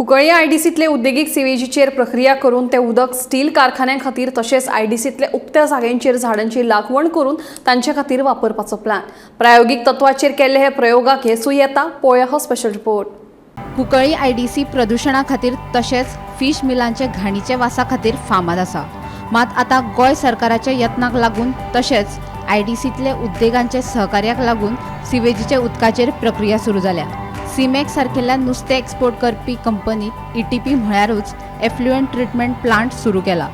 कुंकळ्ळी आयडीसींतले उद्देगीक सिवेजीचेर प्रक्रिया करून ते उदक स्टील कारखान्यां खातीर तशेंच आयडीसींतले उक्त्या जाग्यांचेर झाडांची लागवण करून तांचे खातीर वापरपाचो प्लॅन. प्रायोगीक तत्वाचेर केल्ले हे प्रयोगाक येसूय येता. पळोवया हो स्पेशल रिपोर्ट. कुंकळ्ळी आयडीसी प्रदुशणा खातीर तशेंच फिश मिलांचे घाणीचे वासा खातीर फामाद आसा. मात आतां गोंय सरकाराच्या यत्नाक लागून तशेंच आयडीसींतले उद्देगांचे सहकार्याक लागून सिवेजीच्या उदकाचेर प्रक्रिया सुरू जाल्या. सिमेक सारकेल्या नुस्तें एक्सपोर्ट करपी कंपनीत ईटीपी म्हळ्यारूच एफ्लुएंट ट्रिटमेंट प्लांट सुरू केला.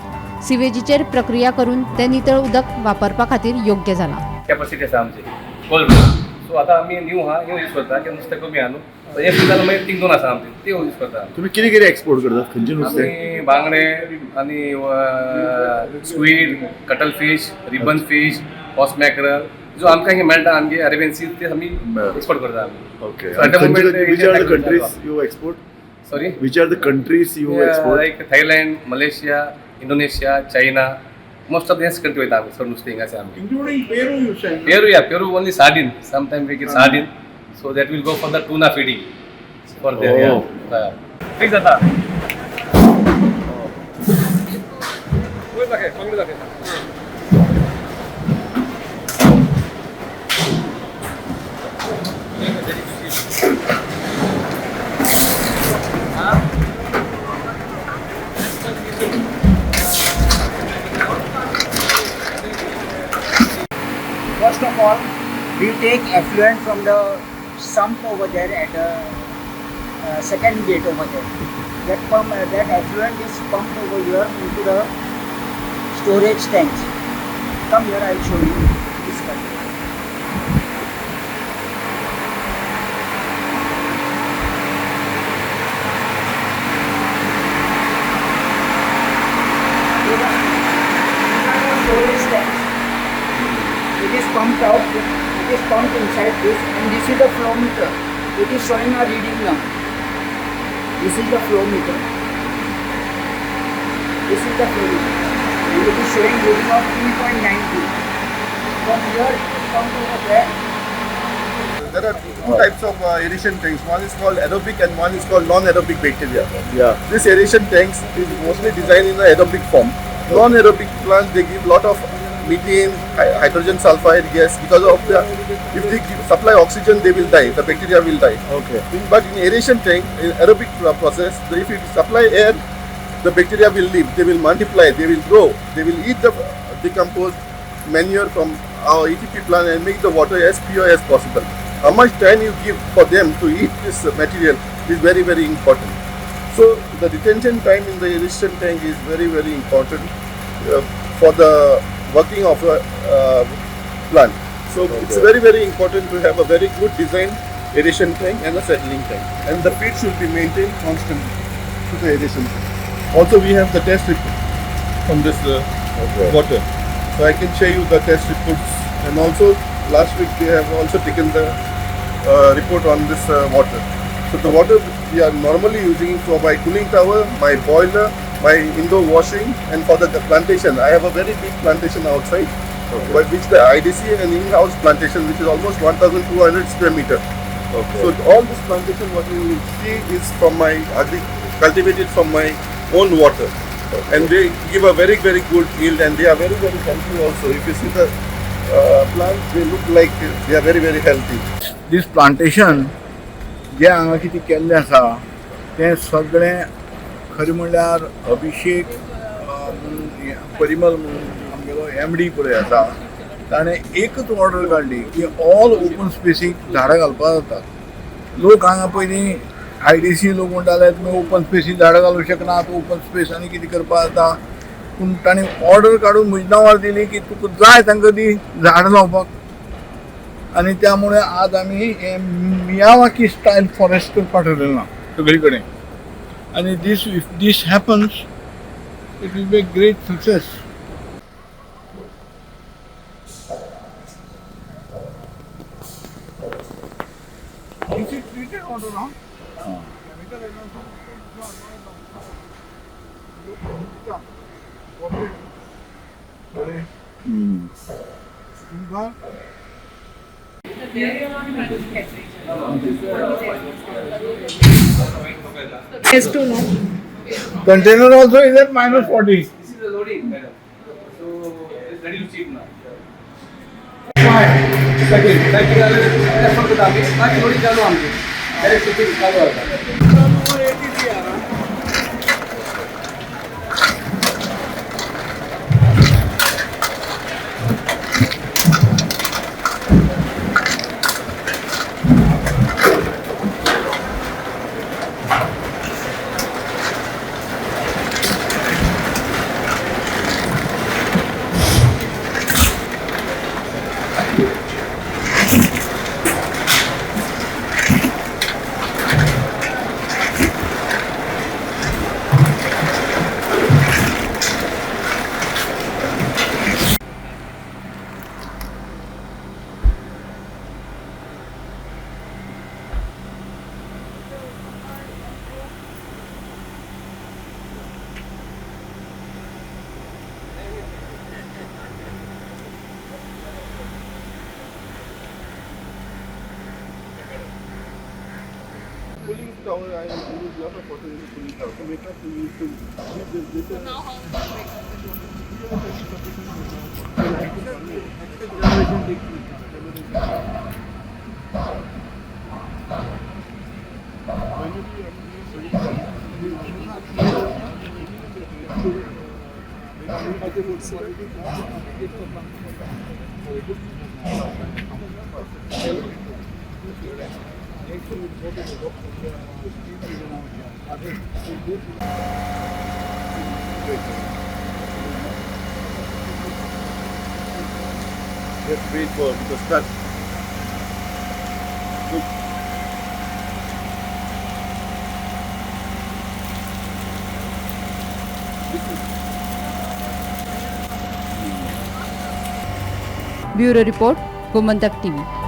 सिवेजीचेर प्रक्रिया करून तें नितळ उदक वापरपा खातीर योग्य जालां. कॅपॅसिटी आसा आमची कोल्ड. सो आतां आमी न्यू आहा, न्यू यूज करता की नुस्तें कमी आहा न्हू. एक जाल्यार मागीर तीन दोन आसा आमची, ते यूज करता. तुम्ही कितें कितें एक्सपोर्ट करतात, खंयचे नुस्तें? आमी बांगडे आनी squid, cuttle fish, ribbon fish, horse mackerel जो आमकां हिंगा मेळटा आमगे अरेबियन सी ते आमी एक्सपोर्ट करता आमी. Okay. So at the moment, which are the India countries you export? Sorry? Which are the countries you export? Like Thailand, Malaysia, Indonesia, China, most of these country वयता आमी चड नुस्तें हिंगाचे आमी. Including Peru, you said. Peru, yeah, Peru only sardine. Sometimes we get sardine, so that will go for the tuna feeding. For there, Oh. yeah. Fix जाता. First of all, we take effluent from the sump over there at the second gate over there. That effluent is pumped over here into the storage tanks. Come here, I will show you this one. Storage tanks. It is pumped out, it is pumped inside this, and this is the flow meter. It is showing a reading now. This is the flow meter. This is the flow meter. And it is showing reading of 3.92. From here it is pumped over there. There are two types of aeration tanks. One is called aerobic and one is called non-aerobic bacteria. Yeah. This aeration tanks is mostly designed in the aerobic form. Non-aerobic plants, they give lot of methane, hydrogen sulfide gas because of the, if they supply oxygen, they will die. The bacteria will die. Okay. But in aeration tank, in aerobic process, if you supply air, the bacteria will live. They will multiply. They will grow. They will eat the decomposed manure from our ETP plant and make the water as pure as possible. How much time you give for them to eat this material is very, very important. So the detention time in the aeration tank is very, very important for the working of a plant. So it's very, very important to have a very good design aeration tank and a settling tank. And the feed should be maintained constantly to the aeration tank. Also, we have the test report from this water. So I can share you the test reports, and also last week they have also taken the report on this water. So the water we are normally using for my cooling tower, my boiler, my indoor washing, and for the plantation. I have a very big plantation outside, by which the IDC and in-house plantation, which is almost 1,200 square meter. Okay. So all this plantation what you see is from my cultivated from my own water. And they give a very, very good yield, and they are very, very healthy also. If you see the plants, they look like they are very, very healthy. This plantation जें हांगा कितें केल्लें आसा तें सगळें खरें म्हणल्यार अभिषेक म्हणून परिमल म्हणून आमगेलो एम डी पळय आसा, ताणें एकच ऑर्डर काडली की ऑल ओपन स्पेसीक झाडां घालपाक जातात. लोक हांगा पयलीं I D C लोक म्हणटाले तुमी ओपन स्पेसीक झाडां घालूंक शकनात, ओपन स्पेस आनी कितें करपाक जाता. पूण ताणें ऑर्डर काडून म्हज्या नांवार दिली की तुका जाय तांकां दी झाडां लावपाक. आनी त्यामुळे आज आमी हे मियावाकी स्टायल फॉरेस्ट करपाक ठरयलां सगळी कडेन. आनी this if this happens it will be a great success. This is treated water, no? Chemical तुमकां Yes to know. Container also is at -40. This is the loading, madam. So it's ready to ship now. Packing, packing जालें export करता आमी, मागीर loading चालू आमची, direct shipping चालू जाता. Cooling tower, I use lot of water in the cooling tower. So we try to use to give this. So now how Just wait for the start. Look. Bureau report, Gomantak TV.